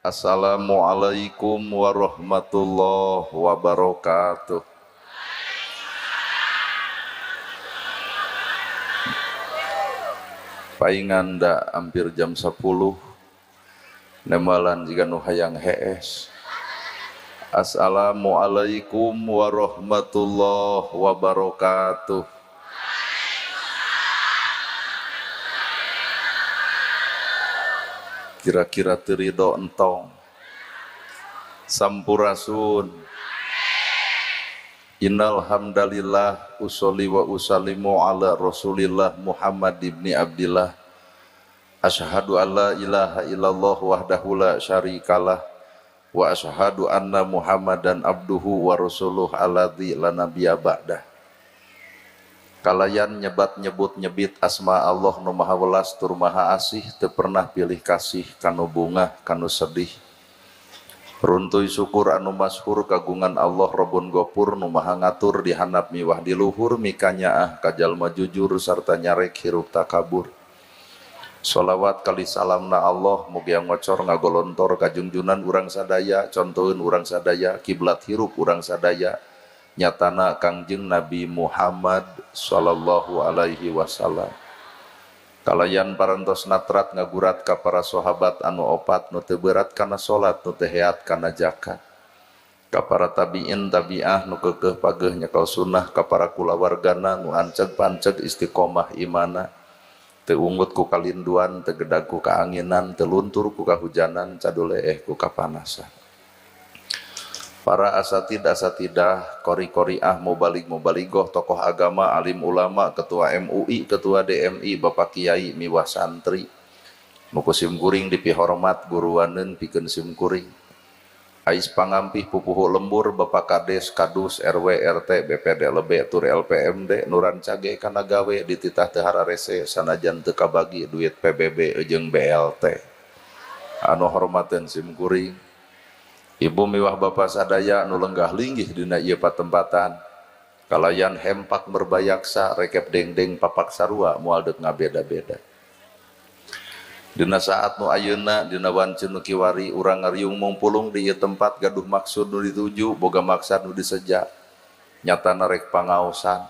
Assalamualaikum warahmatullahi wabarakatuh. Paingan da hampir jam 10 nemalan jiga nu hayang hees. Assalamualaikum warahmatullahi wabarakatuh. Kira-kira teu ridho entong. Sampurasun. Innal hamdalillah usolli wa usallimu ala Rasulillah Muhammad ibni Abdillah. Asyhadu an la ilaha illallah wahdahu la syarikalah wa asyhadu anna Muhammadan abduhu wa rasuluh alladzi la nabiyya ba'dah. Kalayan nyebat nyebut nyebit asma Allah nu maha welas tur maha asih, teu pernah pilih kasih kanu bungah kanu sedih. Runtuy syukur anu masyhur kagungan Allah Robun Gopur nu maha ngatur di handap miwah di luhur mikanyaah ka jalma jujur sarta nyarek hirup takabur. Sholawat kali salamna Allah mugia ngocor ngagolontor kajungjunan urang sadaya, contoheun urang sadaya, kiblat hirup urang sadaya, nyatana Kangjeng Nabi Muhammad sallallahu alaihi wasallam. Kalayan parantos natrat ngagurat ka para sahabat anu opat nu teu berat kana salat nu teu heat kana zakat. Ka para tabiin tabiah nu keukeuh pageuh nyekel sunnah, ka para kulawargana nu anceg panceg istiqomah imana. Teu ungut ku kalinduan, teu gedag ku kaanginan, teu luntur ku kahujanan, caduleeh ku kapanasan. Para asatid asatidah, kori-koriah, mubalig mubaligoh, tokoh agama, alim ulama, ketua MUI, ketua DMI, bapak kiai, miwah santri. Nu ku sim kuring dipihormat guruaneun pikeun sim kuring. Ais pangampih pupuhu lembur, bapak kades, kadus, RW, RT, BPD lebe, tur LPMD, nuran cage kana gawe dititah teu hararese sanajan teu kabagi duit PBB jeung BLT. Anu hormateun sim kuring. Ibu miwah bapa sadaya nu lenggah linggih dina ieu patempatan. Kalayan hempak merbayaksa rekep dengdeng papak sarua moal deuk ngabeda-beda. Dina saat nu ayeuna dina wanci nu kiwari urang ngariung mungpulung di ieu tempat gaduh maksud nu dituju boga maksad nu diseja. Nyatana rek pangaosan.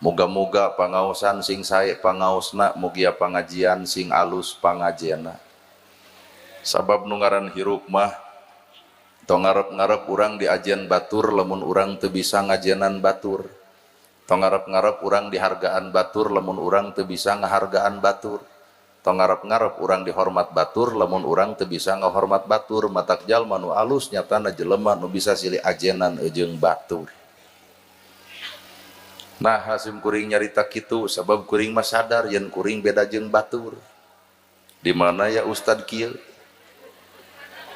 Moga-moga pangaosan sing sae pangaosna, mugia pangajian sing alus pangajena. Sabab nu ngaran hirup mah tong ngarep-ngarep urang diajian batur lamun urang teu bisa ngajenan batur. Tong ngarep-ngarep urang dihargaan batur lamun urang teu bisa ngahargaan batur. Tong ngarep-ngarep urang dihormat batur lamun urang teu bisa ngahormat batur. Matak jalma nu alus nyatana jelema nu bisa silih ajenan jeung batur. Nah hasim kuring nyarita kitu sabab kuring mah sadar yen kuring beda jeung batur. Di mana ya ustad kieu?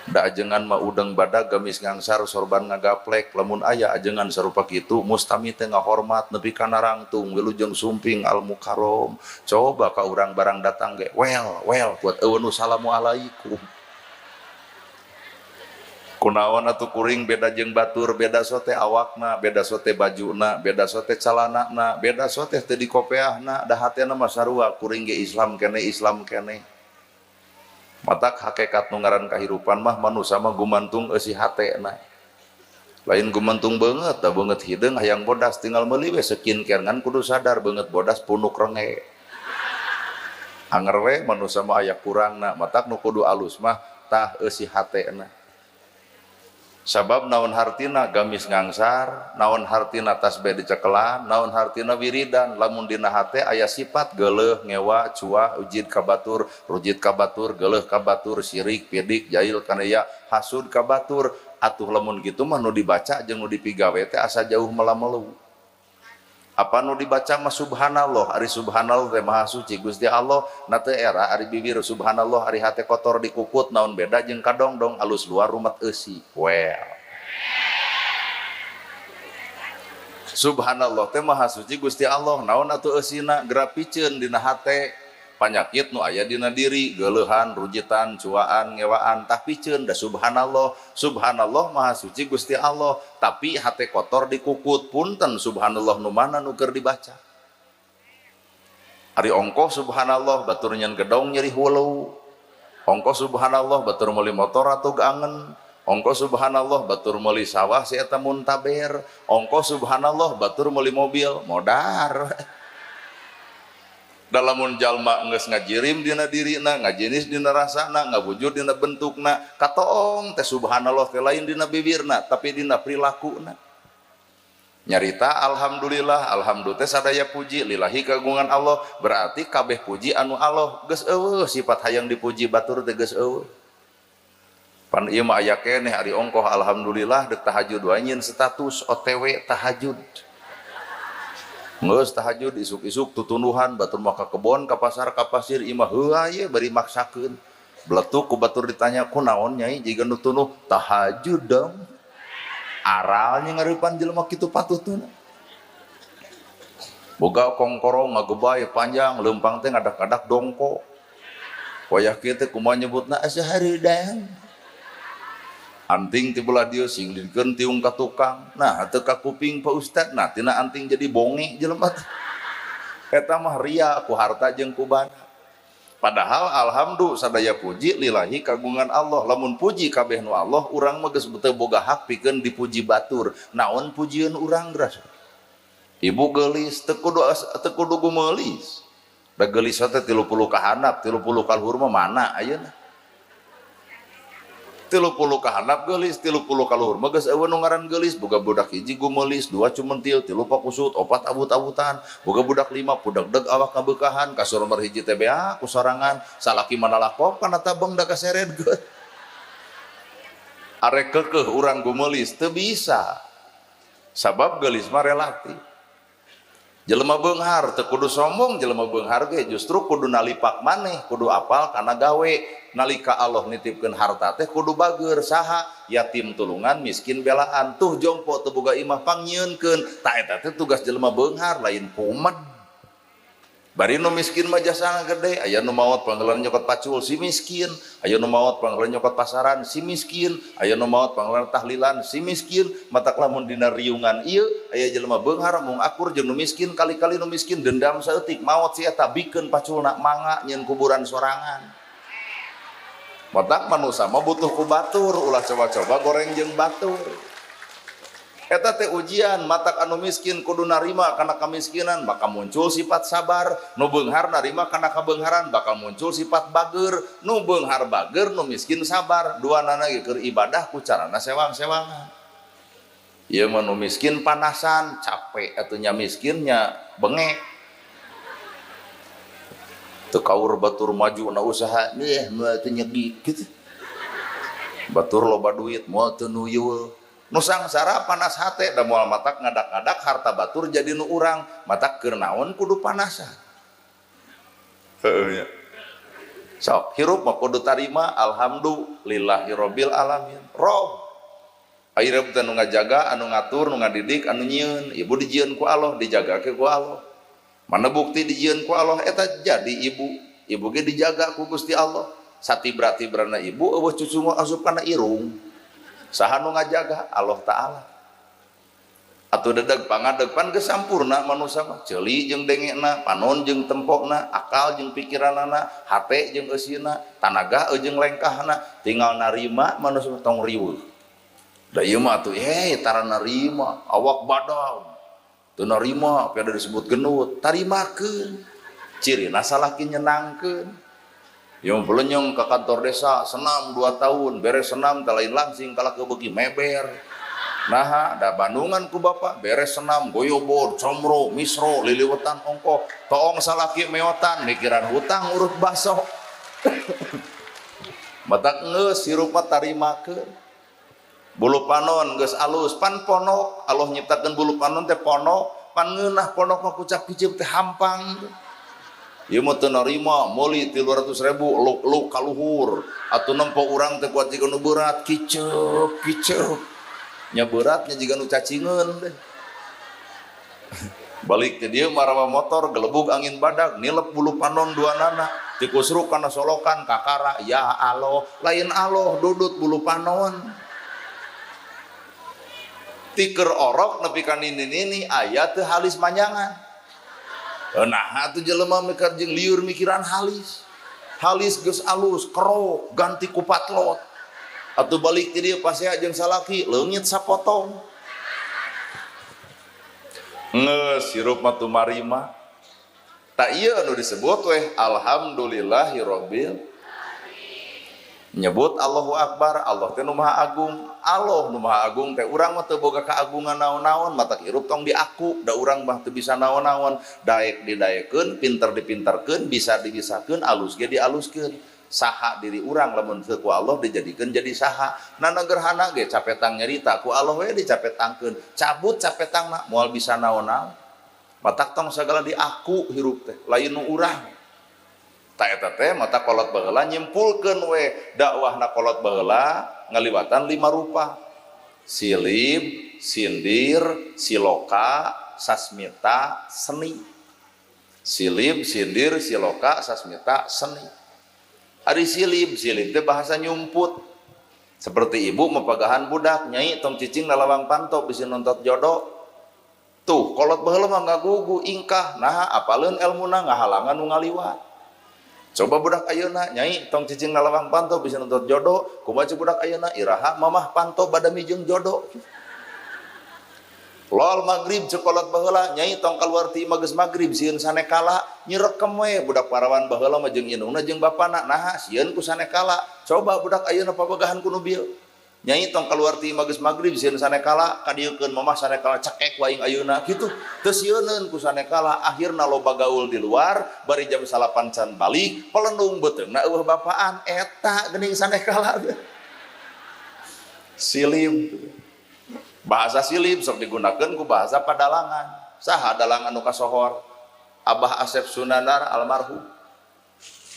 Da ajengan mah udeng badag gamis ngangsar sorban ngagaplek lamun aya ajengan sarupa kitu mustami teh ngahormat nepi ka narangtung wilujeng sumping al mukarrom. Coba ka urang barang datang ge well well buat eueun nu salamualaikum. Kunaon atuh kuring beda jeung batur, beda sote awakna, beda sote bajuna, beda sote calanana, beda sote teu dikopeahna, da hatena mah sarua kuring ge Islam kene Islam kene. Matak hakikat nu ngaran kahirupan mah manusa mah gumantung eusi hatena. Lain gumantung beungeut, da beungeut hideung hayang bodas tinggal meuli we skincare ngan kudu sadar beungeut bodas punuk renge. Anger we manusa mah aya kurangna, matak nu kudu alus mah tah eusi hatena. Sabab naon hartina gamis ngangsar, naon hartina tasbih dicekelan, naon hartina wiridan, lamun dina hate aya sifat geuleuh, ngewa, cua, ujid ka batur, rujit ka batur, geuleuh ka batur, sirik, pidik, jail kanaya, hasud ka batur. Atuh lamun kitu mah nu dibaca jeung nu dipigawe teh asa jauh melamelu. Apa nu dibaca mah subhanallah, ari subhanallah teh maha suci Gusti Allah, na teu era ari bibir subhanallah, ari hate kotor dikukut naon beda jeung kadongdong alus luar rumat eusi. Well. Subhanallah teh maha suci Gusti Allah, naon atuh eusina geura piceun dina hate panyakit nu aya dina diri, geuleuhan, rujitan, cuaan, ngewaan, tah piceun da subhanallah. Subhanallah maha suci Gusti Allah, tapi hate kotor dikukut punten subhanallah nu mana nu keur dibaca. Ari ongkoh subhanallah batur nyen gedong nyeri hulu. Ongko subhanallah batur meuli motor atau angen. Ongko subhanallah batur meuli sawah si eta muntaber. Ongko subhanallah batur meuli mobil modar. Dalamun jalma geus ngajirim dina dirina, ngajinis dina rasana, ngabujur dina bentukna, katoong teh subhanallah teh lain dina bibirna, tapi dina prilakuna. Nyarita alhamdulillah, alhamdulillah teh sadaya puji lillahi kagungan Allah, berarti kabeh puji anu Allah geus eueuh sifat hayang dipuji batur teh geus eueuh. Pan ieu mah aya keneh ari ongkoh alhamdulillah deuk tahajud wae nyeun status OTW tahajud. Geus tahajud isuk-isuk tutunduhan batur mah ka kebon ka pasar ka pasir imah heuh ye bari maksakeun. Beletuk ku batur ditanya kunaon nyai jiga nu tunuh tahajud dong. Aralnya ngareupan jelema kitu patutuna. Boga kongkorong ngagebay panjang leumpang teh ngadak-ngadak dongko. Wayah kieu teh kumaha nyebutna asa hareudang. Anting ti belah dieu singlidkeun tiung ka tukang. Nah teu ka kuping Pak Ustad, nah tina anting jadi bonge jelema teh. Eta mah ria ku harta jeung ku bana. Padahal alhamdulillah sadaya puji lillahi kagungan Allah. Lamun puji kabeh nu Allah, urang mah geus teu boga hak pikeun dipuji batur. Naon pujieun urang geus. Ibu geulis teu kudu gumeulis. Da geulis teh 30 ka handap, 30 ka luhur mah mana ayeuna? 30 ka handap geulis, 30 ka luhur mah geus eueuh nu ngaran geulis. Boga budak hiji gumeulis, dua cumentil, tilu pakusut, opat abut-abutan, boga budak lima pudegdeg awak kabeukahan, kasur nomor hiji teh bea ku sorangan, salaki mana lakop kana tabeng da kaseret geus. Arek keukeuh urang gumeulis teu bisa. Sabab geulis mah relatif. Jelema beunghar teu kudu sombong, jelema beunghar ge justru kudu nalipak maneh, kudu apal kana gawe. Nalika Allah nitipkeun harta teh kudu bager saha yatim tulungan miskin belaan tuh jompo teu boga imah pangnyieunkeun. Ta eta teh tugas jelema beunghar lain kumed. Bari nu miskin mah jasana gede, aya nu maot panggelan nyokot pacul si miskin, aya nu maot panggelan nyokot pasaran si miskin, aya nu maot panggelan tahlilan si miskin. Matak lamun dina riungan ieu aya jelema beunghar mung akur jeung nu miskin, kali-kali nu miskin dendam saeutik maot si eta bikeun paculna mangga nyeun kuburan sorangan. Matak manusa mah butuh ku batur, ulah coba-coba goreng jeung batur. Eta teh ujian, matak anu miskin kudu narima kana kamiskinan bakal muncul sifat sabar, nu beunghar narima kana kabeungharan bakal muncul sifat bager, nu beunghar bager, nu miskin sabar, duanana ge keur ibadah ku carana sewang-sewangan. Ieu mah nu miskin panasan, capek atuh nya miskinnya bengek. Teu kaur batur maju na usaha, nih moal teu nyegi kitu. Batur loba duit moal teu nuyul. Nu sangsara panas hate da moal matak ngadak-ngadak harta batur jadi nu urang, matak keur naon kudu panasan. Heueuh nya. Sok hirup mah kudu tarima alhamdulillahirabbil alamin. Rob. Ayeuna teh nu ngajaga, anu ngatur, nu ngadidik, anu nyieun, ibu dijieun ku Allah, dijagake ku Allah. Mana bukti dijieun ku Allah eta jadi ibu. Ibu ge dijaga ku Gusti Allah. Satibra-tibrana ibu eueuh cucu mah asup kana irung. Saha nu ngajaga? Allah Ta'ala. Atuh dedeg pangadeg pan geus sampurna manusa mah. Ceuli jeung dengekna, panon jeung tempokna, akal jeung pikiranana, hate jeung eusina, tanaga jeung lengkahna, tinggal narima manusa tong riweuh. Da ieu mah atuh tara narima, awak badag. Teu narima, piada disebut genut, tarimakeun. Cirina salaki nyenangkeun. Yang belenyong ke kantor desa senam 2 tahun, beres senam teh lain langsing kalah kebeuki meber. Nah, da Bandungan ku bapak beres senam goyobor, comro, misro, liliwetan ongkoh, toong salaki meotan, mikiran hutang urut baso. Matak geus hirup mah tarimakeun. Bulu panon geus alus, pan ponok, Allah nyiptakeun bulu panon teh ponok, pan ngeunah ponok mah kucap kicip teh hampang. Ieu mah teu narima meuli 300.000 luk-luk ka luhur atuh nempo urang teh kuat jiga nu berat kiceup kiceup nya beratnya jiga nu cacingeun deh. Balik ke dieu marawa motor gelebug angin badag nilep bulu panon dua nana tikusruk kana solokan kakara ya Allah lain Allah dudut bulu panon tiker orok nepi ka nini-nini aya teu halis manjangan. Nah atuh jelema mikir jeung liur mikiran halis. Halis geus alus kerok ganti ku patlot. Atuh balik ti dieu pasea jeung salaki leungit sapotong. Geus hirup mah tumarima. Tak ieu anu disebut weh alhamdulillahirabbil. Nyebut Allahu Akbar, Allah teh nu Maha Agung. Allah nu Maha Agung teh urang mah teu boga keagungan naon-naon, matak hirup tong diaku, da urang mah teu bisa naon-naon, daek didaekeun, pinter dipinterkeun, bisa dibisakeun, alus ge dialuskeun. Saha diri urang lamun teu ku Allah dijadikeun jadi saha. Nana gerhana ge capetang nyarita ku Allah we dicapetangkeun. Cabut capetangna moal bisa naon-naon. Matak tong sagala diaku hirup teh, lain nu urang. Ta eta teh mata kolot baheula nyimpulkeun we dakwahna kolot baheula ngaliwatan 5 rupa. Silib, sindir, siloka, sasmita, seni. Silib, sindir, siloka, sasmita, seni. Ari silib, silib teh bahasa nyumput. Seperti ibu mapagahan budak, nyai tong cicing na lawang panto bisi nontot jodoh. Tuh, kolot baheula mah ngagugu ingkah, naha apaleun elmuna ngahalangan nu ngaliwat. Coba budak ayeuna nyai tong cicing na lawang panto bisa nonton jodoh, kumaha budak ayeuna iraha mamah panto badami jeung jodoh. Lol magrib cekolot baheula nyai tong kaluar ti imah geus magrib sieun sanekala nyirekem we budak parawan baheula mah jeung indungna jeung bapana naha sieun ku sanekala. Coba budak ayeuna pabegahan ku nu bieu. Nyai tong kaluar ti imah geus magrib sieun sanekala kadieukeun mamah sanekala cekek waing ayeuna kitu. Teu sieuneun ku sanekala akhirna loba gaul di luar bari jam 9 can balik pelendung beuteungna eueuh bapaan eta geuning sanekala. Silib. Bahasa silib sok digunakeun ku bahasa padalangan. Saha dalangan nu kasohor? Abah Asep Sunandar almarhum.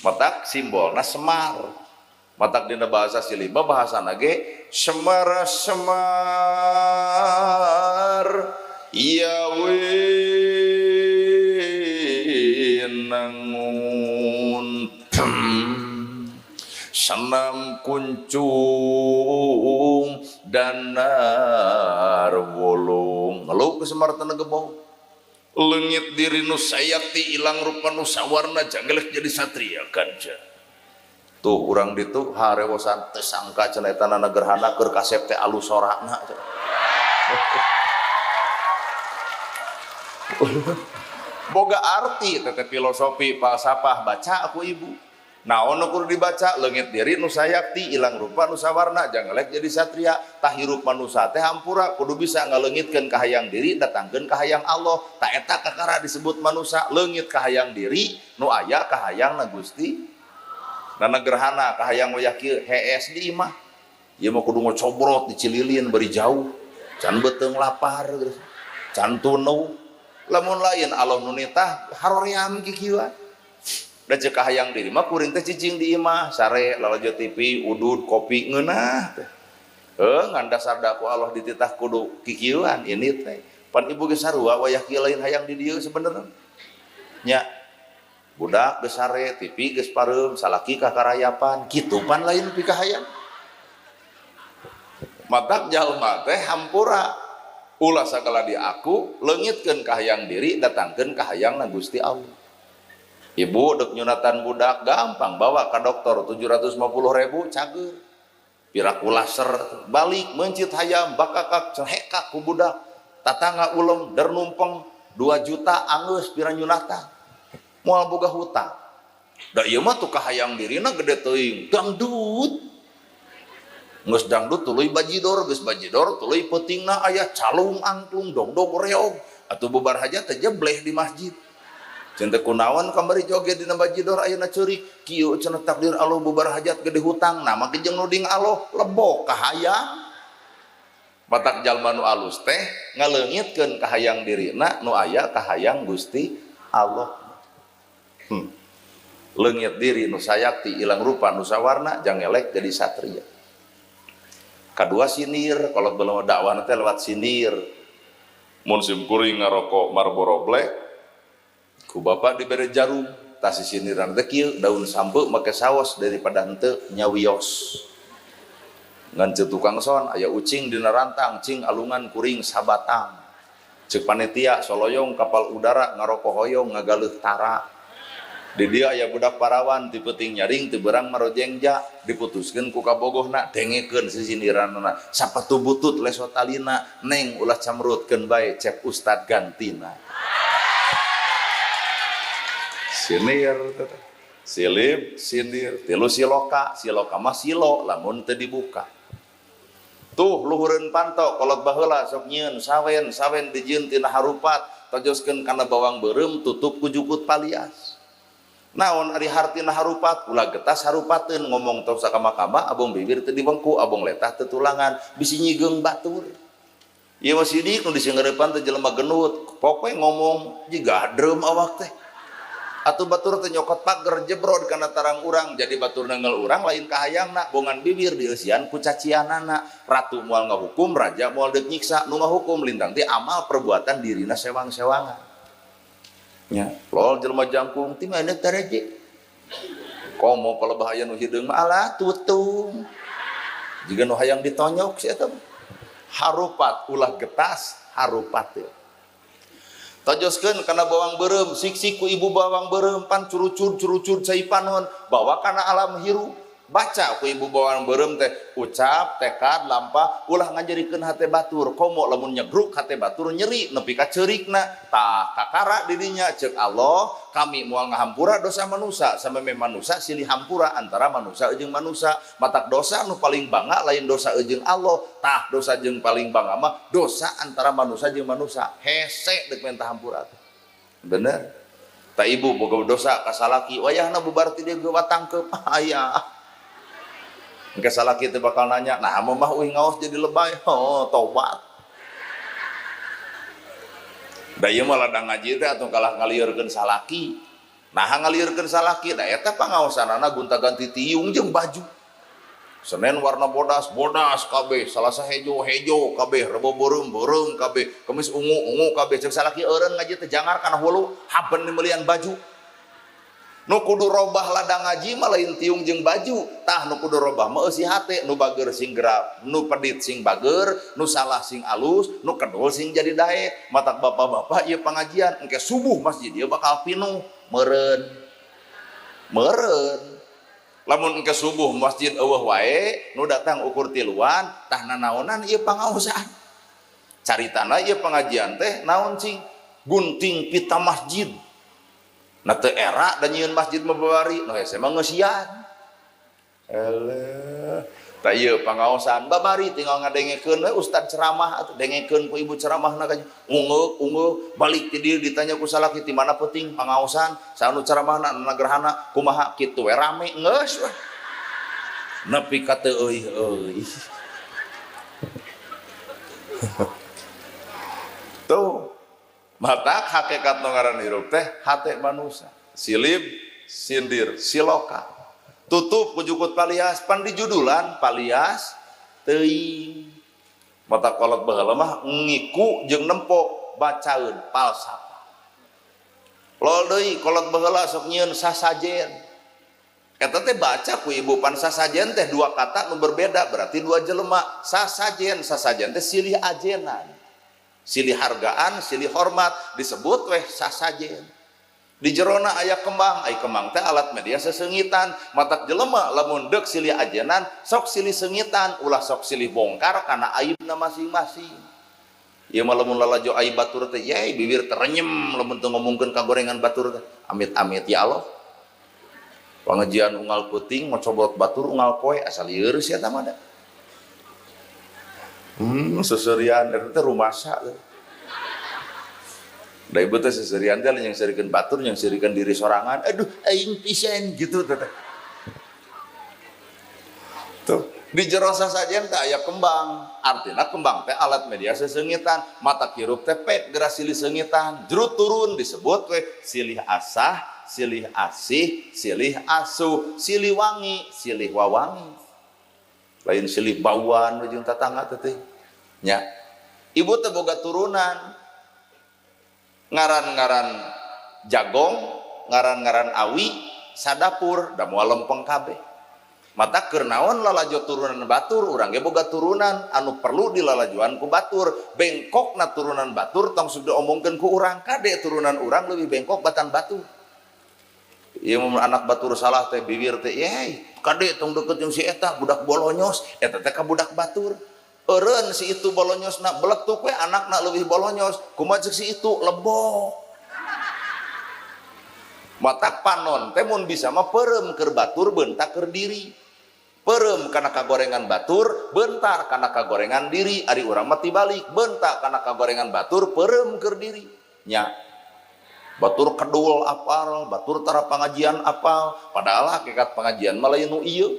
Matak simbolna Semar. Matak dina bahasa silib bahasana ge semar semar ya winangun senam kuncung danar wulung ngeluh ke Semar tanah gebong leungit diri nu sayakti ilang rupa nu sawarna janggelek jadi satria kanca. Tuh urang ditu harewosan teu sangka cenah eta nana gerhana keur kasep teh alus sorana. Boga arti teh filosofi falsafah baca aku ibu. Naon nu kudu dibaca leungit diri nu sayakti ilang rupa nu sawarna jangelek jadi satria. Tah hirup manusa teh hampura kudu bisa ngaleungitkeun kahayang diri datangkeun kahayang Allah. Ta eta kakara disebut manusa leungit kahayang diri nu aya kahayangna Gusti. Nana gerhana kahayang wayah kieu hees di imah. Ieu mah kudu ngocobrot di Cililin bari jauh. Can beuteung lapar can tuneuh. Lamun lain Allah nu nitah haroream kikieuan. Da ceuk kahayang diri mah kuring teh cicing di imah, sare lalajo TV, udud, kopi ngeunah teh. Heuh ngan dasar da ku Allah dititah kudu kikieuan ini teh. Pan ibu geus sarua wayah kieu lain hayang di dieu sebenarnya. Nya budak geus sare, TV geus pareum, salaki ka karayapan, kitu pan lain pikahayang. Matak jalma teh hampura ulah sagala diaku, leungitkeun kahayang diri, datangkeun kahayangna Gusti Allah. Ibu dek nyunatan budak gampang bawa ka dokter 750.000 cager. Piraku laser balik mencit hayam bakakak cehekak ku budak. Tatangga ulem der numpeng 2 juta anggeus pira nyunatan. Moal boga hutang. Da ieu mah tuh kahayang dirina gede teuing, dangdut. Geus dangdut tuluy bajidor, geus bajidor tuluy peutingna aya calung angklung dogdog reog. Atuh bubar hajat teh jebleh di masjid. Cinta kunaon kamari joget dina bajidor ayeuna ceurik. Kieu cenah takdir Allah bubar hajat gede hutang, nah mah jeung nuding Allah lebok kahayang. Matak jalma nu alus teh ngaleungitkeun kahayang dirina nu aya kahayang Gusti Allah. Leungit diri nu sayakti ilang rupa nu sawarna jangelek jadi satria. Kadua sinir, kalau belum dakwah teh lewat sinir. Mun sim kuring ngarokok Marlboro Black, ku bapak dibere jarum, tas siniran teh kieu daun sampe make saos daripada henteu nyawios. Ngan ceu tukang son aya ucing dina rantang, cing alungan kuring sabatang. Ceuk panitia soloyong kapal udara ngarokok hoyong ngagaleuh tara. Di dia aya budak parawan ti peuting nyaring teu berang marojengja diputuskeun ku kabogohna dengekeun sisindiranna sapatu butut leso talina neng ulah camrutkeun bae cek ustad gantina. Sinir silib sindir tilu siloka siloka mah silo lamun teu dibuka. Tuh luhureun panto kolot baheula sok nyieun sawen sawen dijieun tina harupat tojoskeun kana bawang beureum tutup ku jukut palias. Naon ari hartina harupat ulah getas harupateun ngomong tos sakama-kama abong bibir teu dibengku abong letah teu tulangan bisi nyigeung batur. Ieu mah sidik nu disingeurepan teh jelema genut pokoe ngomong jiga hadreum awak teh. Atuh batur teh nyokot pager jebrod kana tarang urang jadi batur nenggel urang lain kahayangna bongan bibir dieusian ku cacianana. Ratu moal ngahukum raja moal deuk nyiksa nu ngahukum lintang teh amal perbuatan dirina sewang-sewangan. Nya lol jelema jangkung ti mana tareje komo kalau bahaya nu hideung mah alah tutung jiga nu hayang ditonyok si eta harupat ulah getas harupat teh tojoskeun kana bawang beureum sik-sik ku ibu bawang beureum pan curucur-curucur cai panon bawa kana alam hirup baca ku ibu bawang beureum teh ucap tekad lampah ulah ngajerikeun hate batur komo lamun nyegruk hate batur nyeri nepi ka ceurikna tah kakara dirinya ceuk Allah kami moal ngahampura dosa manusa sameme manusa silih hampura antara manusa jeung manusa matak dosa nu paling bangga lain dosa jeung Allah tah dosa jeung paling bangga mah dosa antara manusa jeung manusa hese deuk minta hampura bener tah ibu boga dosa ka salaki wayahna bubar ti dieu watangkeup aya engke salaki teh bakal nanya, nah mah uih ngaos jadi lebay, oh tobat. Da ieu mah ladang ngaji teh atuh kalah ngaliurkeun salaki. Nah ngaliurkeun salaki, da eta pangaosanana gonta-ganti tiung jeung baju. Senin warna bodas, bodas kabeh, Salasa hejo, hejo kabeh, Rebo beureum, beureum kabeh, Kemis ungu, ungu kabeh. Ceuk salaki eureun ngaji teh jangar kana hulu, haben dimelian baju. Nu kudu robah ladang ngaji mah lain tiung jeung baju tah nu kudu robah mah eusi hate nu bager sing gerap nu pedit sing bager nu salah sing alus nu kedul sing jadi daek matak bapak-bapak ieu pangajian engke subuh masjid ieu bakal pinuh meureun meureun lamun engke subuh masjid eueuh wae nu datang ukur tiluan tah nanaonan ieu pangaosan caritana ieu pangajian teh naon cing gunting pita masjid. Nah teu era dan nyieun masjid mah babari, nu hese mah ngeusian. Eleh, tah ieu pangaosan babari tinggal ngadengekeun we ustad ceramah atuh dengekeun ku ibu ceramahna ka ungeuk ungeuk balik ti dieu ditanya ku salaki ti mana peuting pangaosan saha nu ceramahna nu gerhana kumaha kitu we rame geus we. Nepi ka teu euy euy. Tuh matak hakikat nu ngaran hirup teh hate manusa silib sindir siloka tutup ku jukut palias pan dijudulan palias teuing mata kolot baheula mah ngiku jeung nempo bacaeun palsafah lol deui kolot baheula sok nyieun sasajen eta teh baca ku ibu pan sasajen teh dua kata nu berbeda berarti dua jelema sasajen sasajen teh silih ajenan silih hargaan, silih hormat disebut weh sasajen. Di jerona aya kembang, ai kembang teh alat media sesengitan, matak jelema lamun deuk silih ajenan, sok silih sengitan, ulah sok silih bongkar kana aibna masing-masing. Ieu mah lamun lalajo aib batur teh yey bibir terenyem lamun teu ngomongkeun ka gorengan batur teh. Amit-amit ya Allah. Pangajian unggal peuting ngocobrot batur unggal poe asal lieur sia eta mah da. Seserian eta teh rumasa. Da ibu teh seserian teh yang serikeun batur, yang serikeun diri sorangan. Aduh, aing pisan gitu teh. Tuh, di jero sasajen teh aya kembang. Artina kembang teh alat media sesengitan, mata hirup teh pek geura silih seungitan. Jero turun disebut we silih asah, silih asih, silih asuh, silih wangi, silih wawangi. Lain silih bauan jeung tatangga teh nya. Ibu teh boga turunan ngaran-ngaran jagong, ngaran-ngaran awi, sadapur, da moal lempeng kabeh. Mata keur naon lalajo turunan batur, urang ge boga turunan anu perlu dilalajoan ku batur. Bengkokna turunan batur tong sudah omongkeun ku urang, kade turunan urang leuwih bengkok batan batur. Ieu mun anak batur salah teh bibir teh yey kade tong deket jeung si eta budak bolonyos eta teh ka budak batur. Eureun si itu bolonyosna beletuk we anakna leuwih bolonyos kumaha ceuk si itu lebok. Matak panon teh mun bisa mah peureum keur batur bentak keur diri. Peureum kana kagorengan batur bentar kana kagorengan diri ari urang mah tibalik bentak kana kagorengan batur peureum keur diri nya. Batur kedul apal, batur tara pangajian apal, padahal hakikat pangajian mah lain nu ieu.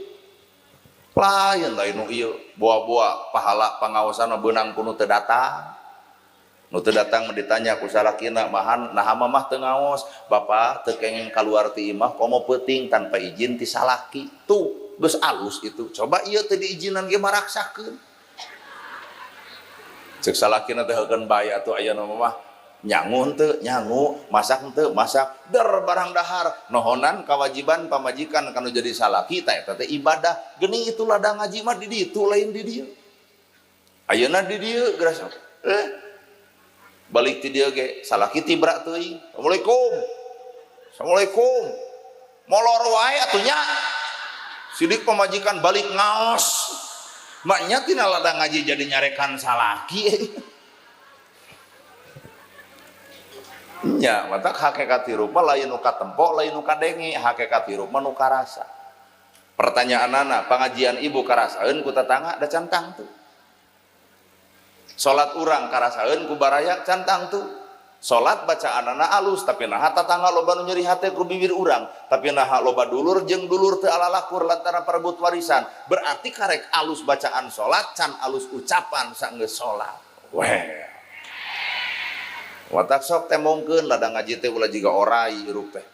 Lain lain nu ieu, boa-boa pahala pangaosan mah beunang ku nu teu datang. Nu teu datang mah ditanya ku salakina mahan naha mamah teu ngaos, bapak teu kenging kaluar ti imah komo peuting tanpa izin ti salaki. Tuh, geus alus itu. Coba ieu teu diizinan ge maraksakeun. Ceuk salakina teh heukeun bae atuh ayeuna mah nyangu henteu nyangu, masak henteu masak, der barang dahar, nohonan kewajiban pamajikan kanu jadi salaki ta eta teh ibadah. Geuning itu ladang ngaji mah di ditu lain di dieu. Ayeuna di dieu geus balik ti dieu ge salaki tibra teuing. Assalamualaikum. Assalamualaikum. Molor wae atuh nya. Sidik pamajikan balik ngaos. Maknya tina ladang ngaji jadi nyarekan salaki. Nya, matak hakikat hirup mah lain nu katempo, lain nu kadenge, hakikat hirup mah nu karasa. Pertanyaanana, pangajian ibu karasaeun ku tatangga da can tangtu. Salat urang karasaeun ku baraya can tangtu. Salat bacaanana alus tapi naha tatangga loba nu nyeri hate ku bibir urang, tapi naha loba dulur jeung dulur teu alalakur lantaran perebut warisan. Berarti karek alus bacaan salat can alus ucapan saenggeus salat. Weh. Watak sok temongkeun ladang ngaji teh ulah jiga orai hirup teh.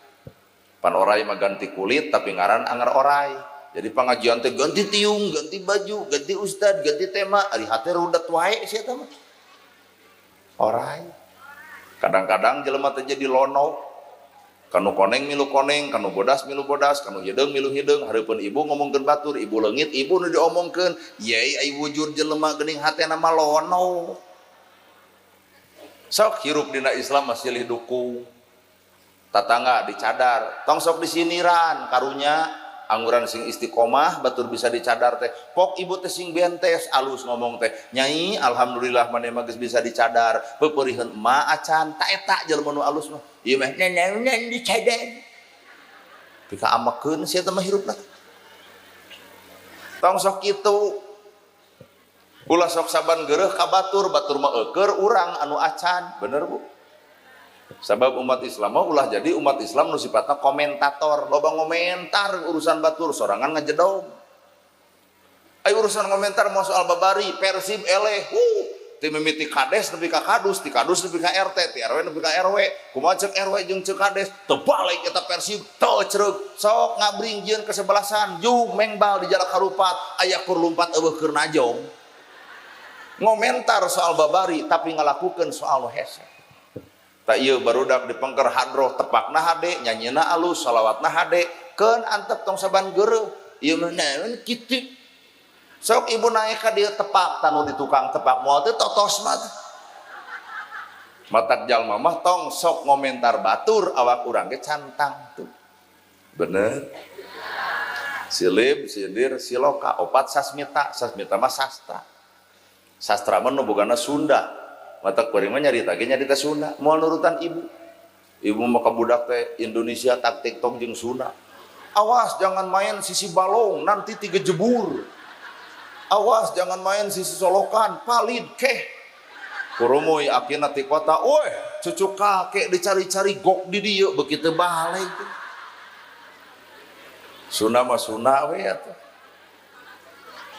Pan orai mah ganti kulit tapi ngaran anger orai. Jadi pengajian teh ganti tiung, ganti baju, ganti ustad, ganti tema, ari hate rudet wae sia teh mah. Orai. Kadang-kadang jelema teh jadi lono. Kanu koneng milu koneng, kanu bodas milu bodas, kanu hideung milu hideung, hareupeun ibu ngomongkeun batur, ibu leungit, ibu nu diomongkeun, yei ai wujud jelema geuning hatena mah lono. Sok hirup dina Islam masih silih dukung. Tatangga dicadar, tong sok disiniran karunya angguran sing istiqomah batur bisa dicadar teh. Pok ibu teh sing bentes alus ngomong teh. Nyai alhamdulillah maneh mah geus bisa dicadar. Pepeuriheun emak acan ta eta jelema nu alus mah. Ieu mah nanaonan dicadar. Pika amekeun sia teh mah hirupna. Tong sok kitu. Ulah sok saban gereh ka batur, batur mah eueur urang anu acan, bener Bu? Sabab umat Islam mah ulah jadi umat Islam nu sifatna komentator, loba ngomentar urusan batur sorangan ngajedog. Ayo urusan komentar mau soal babari, Persib eleh, ti mimiti kades nepi ka kadus, ti kadus nepi ka RT, ti RW nepi ka RW, kumaha ceuk RW jeung ceuk kades, teu balik eta Persib, teu cereug, sok ngabring jieun kesebelasan, jung mengbal di jalak harupat, aya kur lumpat eueuh keur najong. Ngomentar soal babari tapi ngalakukeun soal nu hese. Tak ieu barudak dipengker hadroh tepakna hade, nyanyina alus, salawatna hade, keun antep tong saban geureuh. Ieu mah naon kitu. Sok ibu naek ka dieu tepak tanu di tukang tepak moal teh totos mah. Matak jalma mah tong sok ngomentar batur awak urang ge cantang tuh. Bener. Silib, sindir, siloka, opat sasmita, sasmita mah sastra. Sastra mah nu bogana Sunda. Matak kuring mah nyarita ge nyarita Sunda, moal nurutan ibu. Ibu mah ka budak teh Indonesia taktik tong jeung Sunda. Awas jangan main sisi balong nanti tiga jebur. Awas jangan main sisi solokan, palid keh. Kurumuy akina ti kota, weh cucu kakek dicari-cari gok di dieu begitu balik. Sunda mah Sunda we atuh.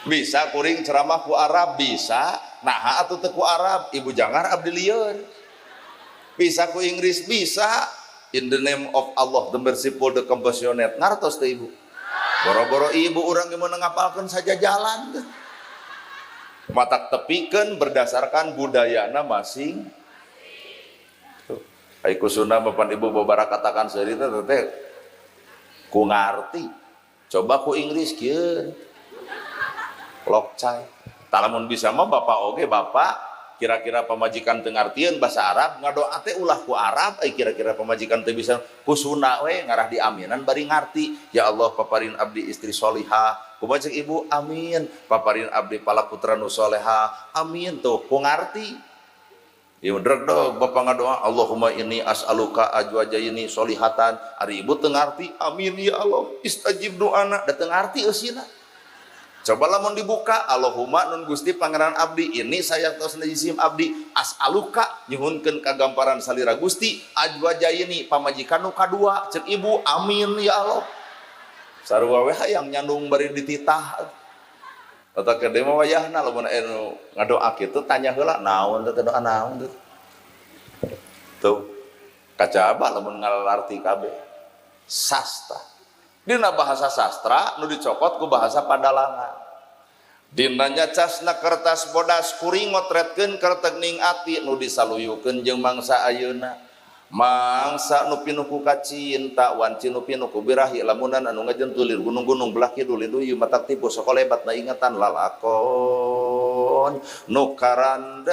Bisa kuring ceramah ku Arab bisa, naha atuh teu ku Arab, ibu jangar abdi lieur. Bisa ku Inggris bisa, in the name of Allah the merciful the compassionate. Ngartos teh ibu. Boro-boro ibu urang ge meunang ngapalkeun saja jalan teh. Matak tepikeun berdasarkan budayana masing. Tuh. Ai ku Sunda bapan ibu babara katakan seuri teh teh ku ngarti. Coba ku Inggris kieu. Lokcai. Talamun bisa mah bapak oge bapak Kira-kira pamajikan teu ngartieun bahasa Arab ngadoa teh ulah ku Arab, ai kira-kira pamajikan teu bisa ku Sunda we ngarah diaminan bari ngarti. Ya Allah paparin abdi istri solihah, kumaha cek ibu amin, paparin abdi pala putra nu soleha amin, tuh ku ngarti. Ieu dreg dog bapak ngadoa Allahumma inni as'aluka ajwajaini solihatan, ari ibu teu ngarti amin ya Allah istajib doana, da teu ngarti eusina. Coba lamun dibuka Allahumma nun Gusti Pangeran abdi ini saya tos najisim abdi as'aluka nyuhunkeun kagamparan salira Gusti ajwajaini pamajikan nu kadua, cek ibu amin ya Allah. Sarua we hayang nyandung bari dititah. Tata gede mah wayahna lamun aya nu ngadoa kitu tanya heula naon teh doa naon teh. Tuh kacaba lamun ngalalarti kabeh. Sastra. Dina bahasa sastra nu dicokot ku bahasa padalangan. Dina nyacasna kertas bodas kuring ngotretkeun kertegning ati nu disaluyukeun jeung mangsa ayeuna. Mangsa nu pinuh ku kacinta wanci nu pinuh ku birahi lamunan anu ngajentulir gunung-gunung belah kidul linduyu matak tipu sokolebat na ingatan lalakon nu karandapan.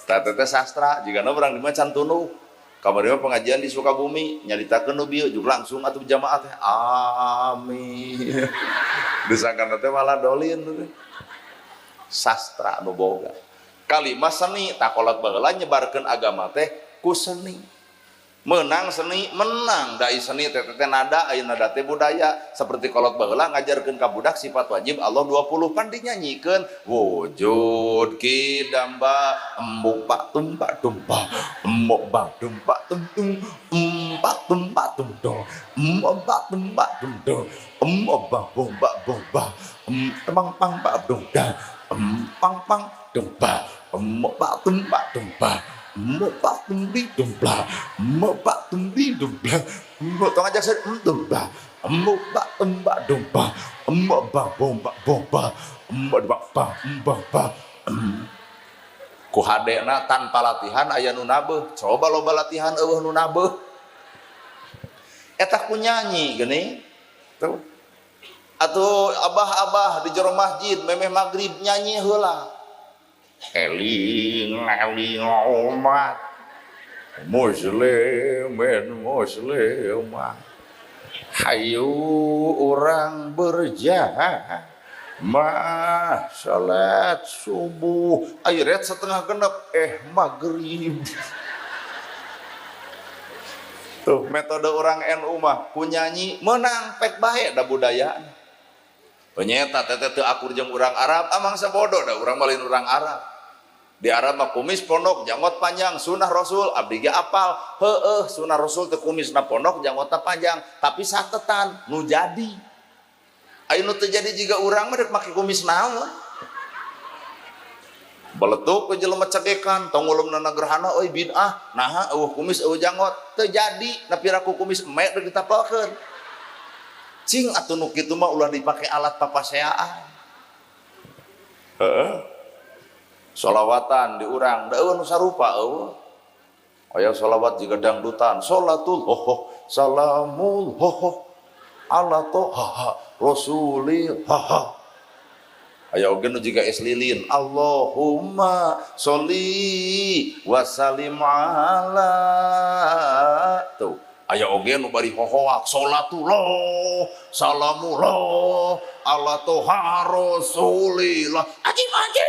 Tah teh sastra jigana urang di mah can tunuh. Kamari mah pengajian di Sukabumi nyaritakeun nu bieu juk langsung atuh jamaah teh amin. Disangkana teh malah dolin teh. Sastra nu boga kalimah seni takolot baheula nyebarkeun agama teh ku seni, menang seni menang dai seni teh teh nada aya nada teh budaya seperti kolot baheula ngajarkeun ka budak sifat wajib Allah 20 pan dinyanyikeun wujud kidamba embuk pak tumpak tumpa embuk bang tumpak tum tum empak tumpak tum dong empak tumpak tum dong embuk bang bong bak bong ba emang pang pak dong da pang pang domba emok tumpak domba emok tumbi domba emok tumbi domba emok tong ajak domba emok tumpak domba emok ba bomba bomba emok ba ba ba ku hadena tanpa latihan aya nu nabeuh, coba loba latihan eueuh nu nabeuh eta ku nyanyi geuning tuh. Atau abah-abah di jero masjid memeh maghrib nyanyi heula eling eling umat muslimin muslimah hayu urang berjamaah salat subuh ayo setengah genep maghrib. Tuh metode orang NU mah ku nyanyi menang pek bae da budayaan. Penyeta tete teu akur jeung urang Arab, amang sabodo da urang mah lain urang Arab. Di Arab mah kumis pondok, janggot panjang, sunah Rasul, abdi ge apal. Heueuh, sunah Rasul teu kumisna pondok, janggotna panjang, tapi satetan nu jadi. Aya nu teu jadi jiga urang mah rek make kumis naon? Beletuk ke jelema cegekan, tong ngulumna gerhana euy bid'ah, naha eueuh kumis eueuh janggot, teu jadi, na piraku kumis emek rek ditapelkeun. Cing atuh nu kitu mah ulah dipake alat papaseaan. Heeh. Sholawatan di urang da eueuh nu sarupa eueuh. Aya sholawat jiga dangdutan, sholatul hoho salamul hoho ala toha rasulil haha. Aya oge nu jiga es lilin, Allahumma sholli wa sallim ala tuh. Aya oge nu bari hohoak salatullah salamullah ala toha rasulillah ajib ajib.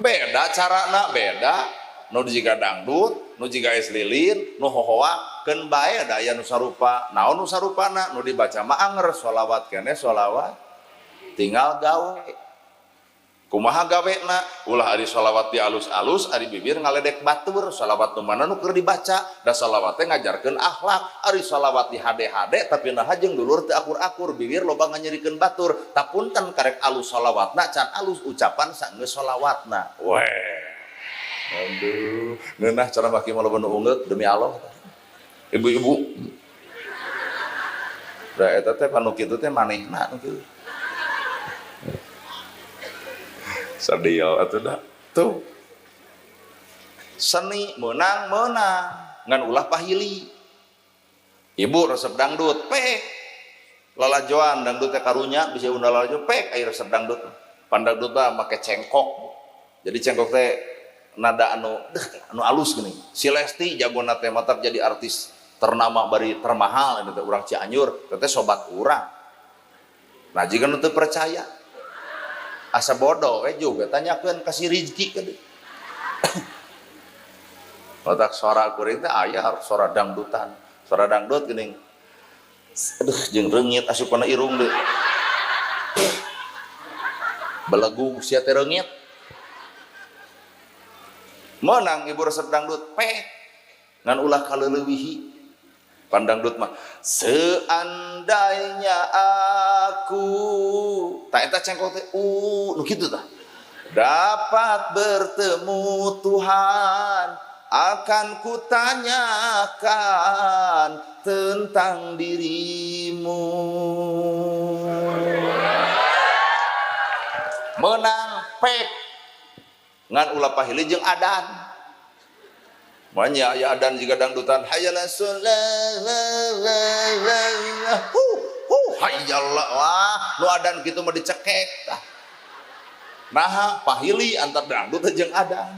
Beda carana beda, nu jiga dangdut, nu jiga es lilin, nu hohoak keun bae da aya nu sarupa. Naon nu sarupana? Nu dibaca mah anger sholawat keneh sholawat tinggal gawe. Kumaha gawena? Ulah ari sholawat di alus-alus, ari bibir ngaledek batur. Sholawat nu mana nu keur dibaca? Da sholawat teh ngajarkeun akhlak. Ari sholawat di hade-hade tapi naha jeung dulur teu akur-akur, bibir loba nganyerikeun batur. Tapunten karek alus sholawatna can alus ucapan saenggeus sholawatna. Weh. Aduh, ngeunah cara maki mah loba nu ungeuk demi Allah. Ibu-ibu. Da eta teh panu kitu teh manehna nu kitu. Sadil atuh dah. Tuh. Seni menang menang ngan ulah pahili. Ibu resep dangdut, pek. Lalajoan dangdut teh karunya bisa undang lalajo pek air resep dangdut. Pandangdut mah make cengkok. Jadi cengkok teh nada anu deh anu alus geuning. Si Lesti jagona teh matak jadi artis ternama bari termahal ini teh urang Cianjur, teh sobat urang. Nah jika nu teu percaya asa bodoh we juga tanyakeun ka si Rizky ka deui. Otak suara kuring teh aya suara dangdutan. Suara dangdut geuning. Aduh jeung reungit asup kana irung deui. Belegug sia teh reungit. Menang ibu resep dangdut pek ngan ulah kaleulewihi. Pandangdut mah seandainya aku tak eta cengkok teh nu kitu tah dapat bertemu Tuhan akan kutanyakan tentang dirimu. Menang pek ngan ulah pahili jeung adan. Banyak ya adan jika dangdutan hayyala shalah hu hu hayyala wah nu adan kitu mah dicekek tah. Naha pahili antar dangdut jeung adan.